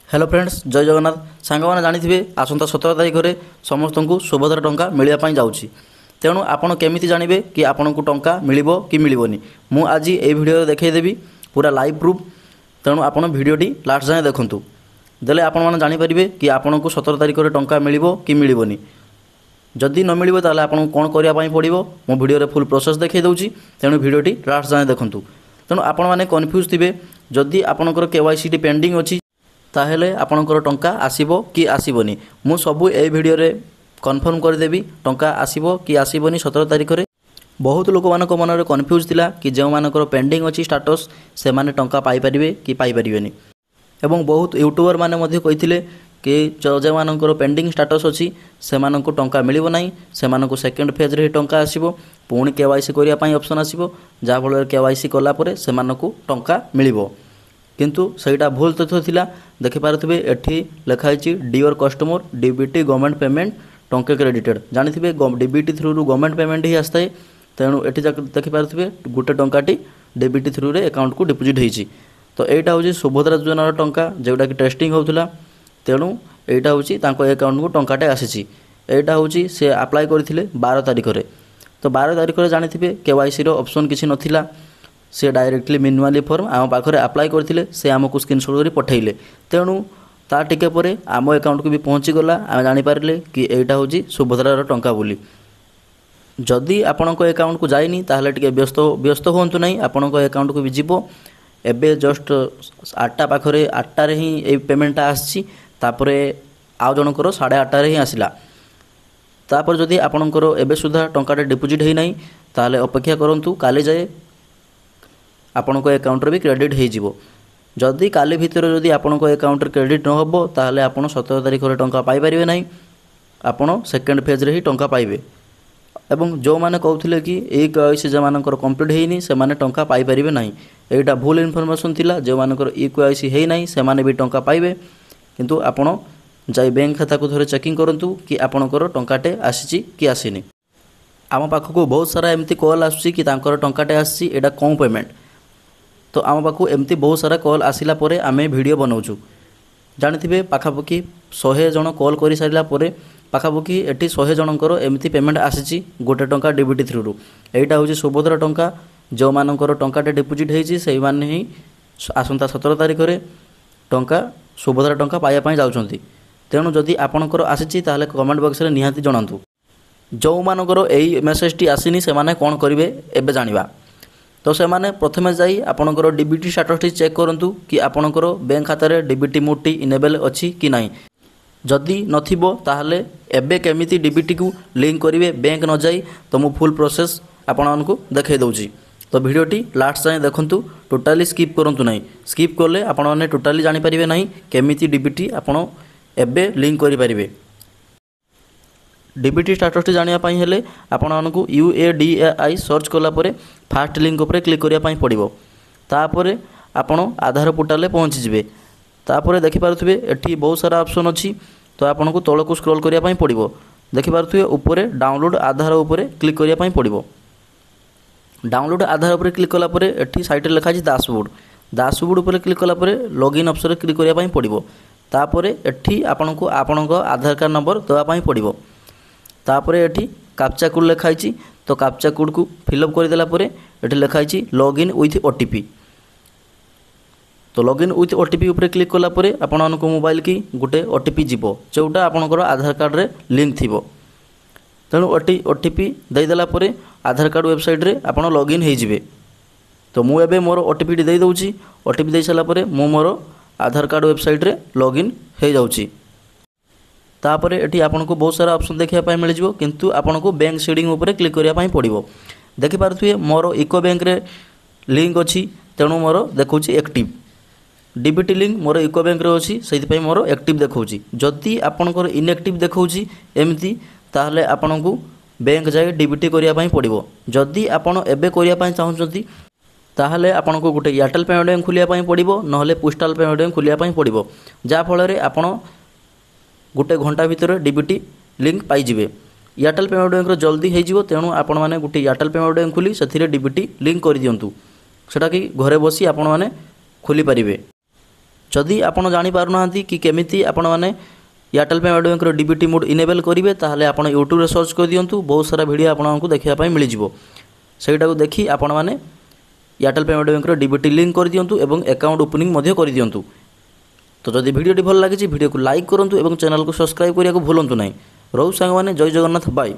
Hello friends, ଜୟ ଜଗନ୍ନାଥ। ସାଙ୍ଗମାନେ, ଜାଣିଥିବେ ଆସନ୍ତା 17 ତାରିଖରେ ସମସ୍ତଙ୍କୁ ସୁଭଦ୍ରା ଟଙ୍କା ମିଳିବା ପାଇଁ ଯାଉଛି। ତେଣୁ ଆପଣ କେମିତି ଜାଣିବେ କି ଆପଣଙ୍କୁ ଟଙ୍କା ମିଳିବ କି ମିଳିବନି, ମୁଁ ଆଜି ଏଇ ଭିଡ଼ିଓରେ ଦେଖାଇଦେବି ପୁରା ଲାଇଭ୍ ପ୍ରୁଫ୍। ତେଣୁ ଆପଣ ଭିଡ଼ିଓଟି ଲାଷ୍ଟ ଯାଏଁ ଦେଖନ୍ତୁ, ଦେଲେ ଆପଣମାନେ ଜାଣିପାରିବେ କି ଆପଣଙ୍କୁ 17 ତାରିଖରେ ଟଙ୍କା ମିଳିବ କି ମିଳିବନି। ଯଦି ନ ମିଳିବ, ତାହେଲେ ଆପଣଙ୍କୁ କ'ଣ କରିବା ପାଇଁ ପଡ଼ିବ, ମୁଁ ଭିଡ଼ିଓରେ ଫୁଲ୍ ପ୍ରୋସେସ୍ ଦେଖାଇ ଦେଉଛି। ତେଣୁ ଭିଡ଼ିଓଟି ଲାଷ୍ଟ ଯାଏଁ ଦେଖନ୍ତୁ। ତେଣୁ ଆପଣମାନେ କନଫ୍ୟୁଜ୍ ଥିବେ, ଯଦି ଆପଣଙ୍କର କେୱାଇସିଟି ପେଣ୍ଡିଂ ଅଛି, ତାହେଲେ ଆପଣଙ୍କର ଟଙ୍କା ଆସିବ କି ଆସିବନି। ମୁଁ ସବୁ ଏଇ ଭିଡ଼ିଓରେ କନଫର୍ମ କରିଦେବି, ଟଙ୍କା ଆସିବ କି ଆସିବନି 17 ତାରିଖରେ। ବହୁତ ଲୋକମାନଙ୍କ ମନରେ କନଫ୍ୟୁଜ୍ ଥିଲା କି ଯେଉଁମାନଙ୍କର ପେଣ୍ଡିଂ ଅଛି ଷ୍ଟାଟସ୍, ସେମାନେ ଟଙ୍କା ପାଇପାରିବେ କି ପାଇପାରିବେନି। ଏବଂ ବହୁତ ୟୁଟ୍ୟୁବର ମାନେ ମଧ୍ୟ କହିଥିଲେ କି ଯେଉଁମାନଙ୍କର ପେଣ୍ଡିଂ ଷ୍ଟାଟସ୍ ଅଛି, ସେମାନଙ୍କୁ ଟଙ୍କା ମିଳିବ ନାହିଁ, ସେମାନଙ୍କୁ ସେକେଣ୍ଡ ଫେଜ୍ରେ ହିଁ ଟଙ୍କା ଆସିବ, ପୁଣି କେୱାଇସି କରିବା ପାଇଁ ଅପସନ୍ ଆସିବ, ଯାହାଫଳରେ କେୱାଇସି କଲା ପରେ ସେମାନଙ୍କୁ ଟଙ୍କା ମିଳିବ। କିନ୍ତୁ ସେଇଟା ଭୁଲ ତଥ୍ୟ ଥିଲା। ଦେଖିପାରୁଥିବେ, ଏଠି ଲେଖା ହେଇଛି "dear customer, DBT government payment ଟଙ୍କେ କ୍ରେଡ଼ିଟେଡ଼"। ଜାଣିଥିବେ, ଡିବିଟି ଥ୍ରୁରୁ ଗଭର୍ଣ୍ଣମେଣ୍ଟ ପେମେଣ୍ଟ ହିଁ ଆସିଥାଏ। ତେଣୁ ଏଠି ଦେଖିପାରୁଥିବେ, ଗୋଟେ ଟଙ୍କାଟି ଡିବିଟି ଥ୍ରୁରେ ଆକାଉଣ୍ଟକୁ ଡିପୋଜିଟ୍ ହେଇଛି। ତ ଏଇଟା ହେଉଛି ସୁଭଦ୍ରା ଯୋଜନାର ଟଙ୍କା, ଯେଉଁଟାକି ଟେଷ୍ଟିଂ ହେଉଥିଲା। ତେଣୁ ଏଇଟା ହେଉଛି ତାଙ୍କ ଆକାଉଣ୍ଟକୁ ଟଙ୍କାଟେ ଆସିଛି। ଏଇଟା ହେଉଛି ସେ ଆପ୍ଲାଏ କରିଥିଲେ 12 ତାରିଖରେ। ତ 12 ତାରିଖରେ ଜାଣିଥିବେ କେୱାଇସିର ଅପସନ୍ କିଛି ନଥିଲା। ସେ ଡାଇରେକ୍ଟଲି ମ୍ୟାନୁଆଲି ଫର୍ମ ଆମ ପାଖରେ ଆପ୍ଲାଏ କରିଥିଲେ। ସେ ଆମକୁ ସ୍କ୍ରିନସଟ୍ କରି ପଠାଇଲେ। ତେଣୁ ତା ଟିକେ ପରେ ଆମ ଆକାଉଣ୍ଟକୁ ବି ପହଞ୍ଚିଗଲା। ଆମେ ଜାଣିପାରିଲେ କି ଏଇଟା ହେଉଛି ସୁଭଦ୍ରାର ଟଙ୍କା ବୋଲି। ଯଦି ଆପଣଙ୍କ ଆକାଉଣ୍ଟକୁ ଯାଇନି, ତାହେଲେ ଟିକେ ବ୍ୟସ୍ତ ହୁଅନ୍ତୁ ନାହିଁ, ଆପଣଙ୍କ ଆକାଉଣ୍ଟକୁ ବି ଯିବ। ଏବେ ଜଷ୍ଟ 8ଟା ପାଖରେ, 8ଟାରେ ହିଁ ଏଇ ପେମେଣ୍ଟଟା ଆସିଛି। ତାପରେ ଆଉ ଜଣଙ୍କର 8:30ରେ ହିଁ ଆସିଲା। ତାପରେ ଯଦି ଆପଣଙ୍କର ଏବେ ସୁଦ୍ଧା ଟଙ୍କାଟେ ଡିପୋଜିଟ୍ ହୋଇନାହିଁ, ତାହେଲେ ଅପେକ୍ଷା କରନ୍ତୁ କାଲି ଯାଏ, ଆପଣଙ୍କ ଆକାଉଣ୍ଟରେ ବି କ୍ରେଡ଼ିଟ୍ ହେଇଯିବ। ଯଦି କାଲି ଭିତରେ ଯଦି ଆପଣଙ୍କ ଆକାଉଣ୍ଟରେ କ୍ରେଡ଼ିଟ୍ ନ ହେବ, ତାହେଲେ ଆପଣ 17 ତାରିଖରେ ଟଙ୍କା ପାଇପାରିବେ ନାହିଁ। ଆପଣ ସେକେଣ୍ଡ ଫେଜ୍ରେ ହିଁ ଟଙ୍କା ପାଇବେ। ଏବଂ ଯେଉଁମାନେ କହୁଥିଲେ କି ଇ କେୱାଇସି ଯେଉଁମାନଙ୍କର କମ୍ପ୍ଲିଟ୍ ହେଇନି, ସେମାନେ ଟଙ୍କା ପାଇପାରିବେ ନାହିଁ, ଏଇଟା ଭୁଲ ଇନଫର୍ମେସନ୍ ଥିଲା। ଯେଉଁମାନଙ୍କର ଇ କେୱାଇସି ହେଇନାହିଁ, ସେମାନେ ବି ଟଙ୍କା ପାଇବେ। କିନ୍ତୁ ଆପଣ ଯାଇ ବ୍ୟାଙ୍କ ଖାତାକୁ ଥରେ ଚେକିଂ କରନ୍ତୁ କି ଆପଣଙ୍କର ଟଙ୍କାଟେ ଆସିଛି କି ଆସିନି। ଆମ ପାଖକୁ ବହୁତ ସାରା ଏମିତି କଲ୍ ଆସୁଛି କି ତାଙ୍କର ଟଙ୍କାଟେ ଆସିଛି, ଏଇଟା କେଉଁ ପେମେଣ୍ଟ। ତ ଆମ ପାଖକୁ ଏମିତି ବହୁତ ସାରା କଲ୍ ଆସିଲା ପରେ ଆମେ ଭିଡ଼ିଓ ବନାଉଛୁ। ଜାଣିଥିବେ, ପାଖାପାଖି 100 ଜଣ କଲ୍ କରିସାରିଲା ପରେ ପାଖାପାଖି ଏଠି 100 ଜଣଙ୍କର ଏମିତି ପେମେଣ୍ଟ ଆସିଛି ଗୋଟେ ଟଙ୍କା ଡିବିଟି ଥ୍ରୁରୁ। ଏଇଟା ହେଉଛି ସୁଭଦ୍ରା ଟଙ୍କା। ଯେଉଁମାନଙ୍କର ଟଙ୍କାଟେ ଡିପୋଜିଟ୍ ହେଇଛି, ସେଇମାନେ ହିଁ ଆସନ୍ତା 17 ତାରିଖରେ ଟଙ୍କା, ସୁଭଦ୍ରା ଟଙ୍କା ପାଇବା ପାଇଁ ଯାଉଛନ୍ତି। ତେଣୁ ଯଦି ଆପଣଙ୍କର ଆସିଛି, ତାହେଲେ କମେଣ୍ଟ ବକ୍ସରେ ନିହାତି ଜଣାନ୍ତୁ। ଯେଉଁମାନଙ୍କର ଏଇ ମେସେଜଟି ଆସିନି, ସେମାନେ କ'ଣ କରିବେ ଏବେ ଜାଣିବା। ତ ସେମାନେ ପ୍ରଥମେ ଯାଇ ଆପଣଙ୍କର ଡିବିଟି ଷ୍ଟାଟସ୍ଟି ଚେକ୍ କରନ୍ତୁ କି ଆପଣଙ୍କର ବ୍ୟାଙ୍କ ଖାତାରେ ଡିବିଟି ମୋଡ଼ଟି ଇନେବଲ୍ ଅଛି କି ନାହିଁ। ଯଦି ନଥିବ, ତାହେଲେ ଏବେ କେମିତି ଡିବିଟିକୁ ଲିଙ୍କ କରିବେ ବ୍ୟାଙ୍କ ନ ଯାଇ, ତ ମୁଁ ଫୁଲ୍ ପ୍ରୋସେସ୍ ଆପଣମାନଙ୍କୁ ଦେଖାଇ ଦେଉଛି। ତ ଭିଡ଼ିଓଟି ଲାଷ୍ଟ ଯାଏଁ ଦେଖନ୍ତୁ, ଟୋଟାଲି ସ୍କିପ୍ କରନ୍ତୁ ନାହିଁ। ସ୍କିପ୍ କଲେ ଆପଣମାନେ ଟୋଟାଲି ଜାଣିପାରିବେ ନାହିଁ କେମିତି ଡିବିଟି ଆପଣ ଏବେ ଲିଙ୍କ କରିପାରିବେ। ଡିବିଟି ଷ୍ଟାଟସ୍ଟି ଜାଣିବା ପାଇଁ ହେଲେ ଆପଣମାନଙ୍କୁ ୟୁଏଡିଏଆଇ ସର୍ଚ୍ଚ କଲା ପରେ ଫାଷ୍ଟ ଲିଙ୍କ ଉପରେ କ୍ଲିକ୍ କରିବା ପାଇଁ ପଡ଼ିବ। ତାପରେ ଆପଣ ଆଧାର ପୋର୍ଟାଲରେ ପହଞ୍ଚିଯିବେ। ତାପରେ ଦେଖିପାରୁଥିବେ, ଏଠି ବହୁତ ସାରା ଅପସନ୍ ଅଛି। ତ ଆପଣଙ୍କୁ ତଳକୁ ସ୍କ୍ରୋଲ୍ କରିବା ପାଇଁ ପଡ଼ିବ। ଦେଖିପାରୁଥିବେ, ଉପରେ ଡାଉନଲୋଡ଼ ଆଧାର ଉପରେ କ୍ଲିକ୍ କରିବା ପାଇଁ ପଡ଼ିବ। ଡାଉନଲୋଡ଼ ଆଧାର ଉପରେ କ୍ଲିକ୍ କଲା ପରେ ଏଠି ସାଇଡ଼୍ରେ ଲେଖା ଅଛି ଦାସବୋର୍ଡ଼। ଦାସବୋର୍ଡ଼ ଉପରେ କ୍ଲିକ୍ କଲା ପରେ ଲଗ୍ଇନ୍ ଅପସନ୍ରେ କ୍ଲିକ୍ କରିବା ପାଇଁ ପଡ଼ିବ। ତାପରେ ଏଠି ଆପଣଙ୍କୁ ଆପଣଙ୍କ ଆଧାର କାର୍ଡ଼ ନମ୍ବର ଦେବା ପାଇଁ ପଡ଼ିବ। ତାପରେ ଏଠି କାପ୍ଚା କୋଡ଼୍ ଲେଖା ହେଇଛି। ତ କାପ୍ଚା କୋଡ଼୍କୁ ଫିଲ୍ଅପ୍ କରିଦେଲା ପରେ ଏଠି ଲେଖା ହେଇଛି ଲଗ୍ଇନ୍ ୱିଥ୍ ଓଟିପି। ତ ଲଗ୍ଇନ୍ ୱିଥ୍ ଓଟିପି ଉପରେ କ୍ଲିକ୍ କଲା ପରେ ଆପଣମାନଙ୍କ ମୋବାଇଲକି ଗୋଟେ ଓଟିପି ଯିବ, ଯେଉଁଟା ଆପଣଙ୍କର ଆଧାର କାର୍ଡ଼ରେ ଲିଙ୍କ୍ ଥିବ। ତେଣୁ ଓଟିପି ଦେଇଦେଲା ପରେ ଆଧାର କାର୍ଡ଼ ୱେବସାଇଟ୍ରେ ଆପଣ ଲଗ୍ଇନ୍ ହେଇଯିବେ। ତ ମୁଁ ଏବେ ମୋର ଓଟିପିଟି ଦେଇଦେଉଛି। ଓଟିପି ଦେଇସାରିଲା ପରେ ମୁଁ ମୋର ଆଧାର କାର୍ଡ଼ ୱେବସାଇଟ୍ରେ ଲଗ୍ଇନ୍ ହେଇଯାଉଛି। ତାପରେ ଏଠି ଆପଣଙ୍କୁ ବହୁତ ସାରା ଅପସନ୍ ଦେଖିବା ପାଇଁ ମିଳିଯିବ, କିନ୍ତୁ ଆପଣଙ୍କୁ ବ୍ୟାଙ୍କ ସିଡ଼ିଂ ଉପରେ କ୍ଲିକ୍ କରିବା ପାଇଁ ପଡ଼ିବ। ଦେଖିପାରୁଥିବେ, ମୋର ୟୁକୋ ବ୍ୟାଙ୍କରେ ଲିଙ୍କ୍ ଅଛି, ତେଣୁ ମୋର ଦେଖାଉଛି ଆକ୍ଟିଭ୍। ଡିବିଟି ଲିଙ୍କ୍ ମୋର ୟୁକୋ ବ୍ୟାଙ୍କରେ ଅଛି, ସେଇଥିପାଇଁ ମୋର ଆକ୍ଟିଭ୍ ଦେଖାଉଛି। ଯଦି ଆପଣଙ୍କର ଇନ୍ଆକ୍ଟିଭ୍ ଦେଖାଉଛି ଏମିତି, ତାହେଲେ ଆପଣଙ୍କୁ ବ୍ୟାଙ୍କ ଯାଇ ଡିବିଟି କରିବା ପାଇଁ ପଡ଼ିବ। ଯଦି ଆପଣ ଏବେ କରିବା ପାଇଁ ଚାହୁଁଛନ୍ତି, ତାହେଲେ ଆପଣଙ୍କୁ ଗୋଟେ ଏୟାରଟେଲ୍ ପେମେଣ୍ଟ ବ୍ୟାଙ୍କ ଖୋଲିବା ପାଇଁ ପଡ଼ିବ, ନହେଲେ ପୋଷ୍ଟାଲ ପେମେଣ୍ଟ ବ୍ୟାଙ୍କ ଖୋଲିବା ପାଇଁ ପଡ଼ିବ, ଯାହାଫଳରେ ଆପଣ ଗୋଟେ ଘଣ୍ଟା ଭିତରେ ଡିବିଟି ଲିଙ୍କ୍ ପାଇଯିବେ। ଏୟାରଟେଲ୍ ପେମେଣ୍ଟ ବ୍ୟାଙ୍କର ଜଲ୍ଦି ହେଇଯିବ। ତେଣୁ ଆପଣମାନେ ଗୋଟେ ଏୟାରଟେଲ୍ ପେମେଣ୍ଟ ବ୍ୟାଙ୍କ ଖୋଲି ସେଥିରେ ଡିବିଟି ଲିଙ୍କ୍ କରିଦିଅନ୍ତୁ, ସେଟାକି ଘରେ ବସି ଆପଣମାନେ ଖୋଲିପାରିବେ। ଯଦି ଆପଣ ଜାଣିପାରୁନାହାନ୍ତି କି କେମିତି ଆପଣମାନେ ଏୟାରଟେଲ୍ ପେମେଣ୍ଟ ବ୍ୟାଙ୍କର ଡିବିଟି ମୋଡ଼ ଇନେବଲ୍ କରିବେ, ତାହେଲେ ଆପଣ ୟୁଟ୍ୟୁବରେ ସର୍ଚ୍ଚ କରିଦିଅନ୍ତୁ, ବହୁତ ସାରା ଭିଡ଼ିଓ ଆପଣଙ୍କୁ ଦେଖିବା ପାଇଁ ମିଳିଯିବ। ସେଇଟାକୁ ଦେଖି ଆପଣମାନେ ଏୟାରଟେଲ୍ ପେମେଣ୍ଟ ବ୍ୟାଙ୍କର ଡିବିଟି ଲିଙ୍କ୍ କରିଦିଅନ୍ତୁ ଏବଂ ଆକାଉଣ୍ଟ ଓପନିଂ ମଧ୍ୟ କରିଦିଅନ୍ତୁ। ତ ଯଦି ଭିଡ଼ିଓଟି ଭଲ ଲାଗିଛି, ଭିଡ଼ିଓକୁ ଲାଇକ୍ କରନ୍ତୁ ଏବଂ ଚ୍ୟାନେଲକୁ ସବସ୍କ୍ରାଇବ୍ କରିବାକୁ ଭୁଲନ୍ତୁ ନାହିଁ। ରହୁ ସାଙ୍ଗମାନେ, ଜୟ ଜଗନ୍ନାଥ, ବାଏ।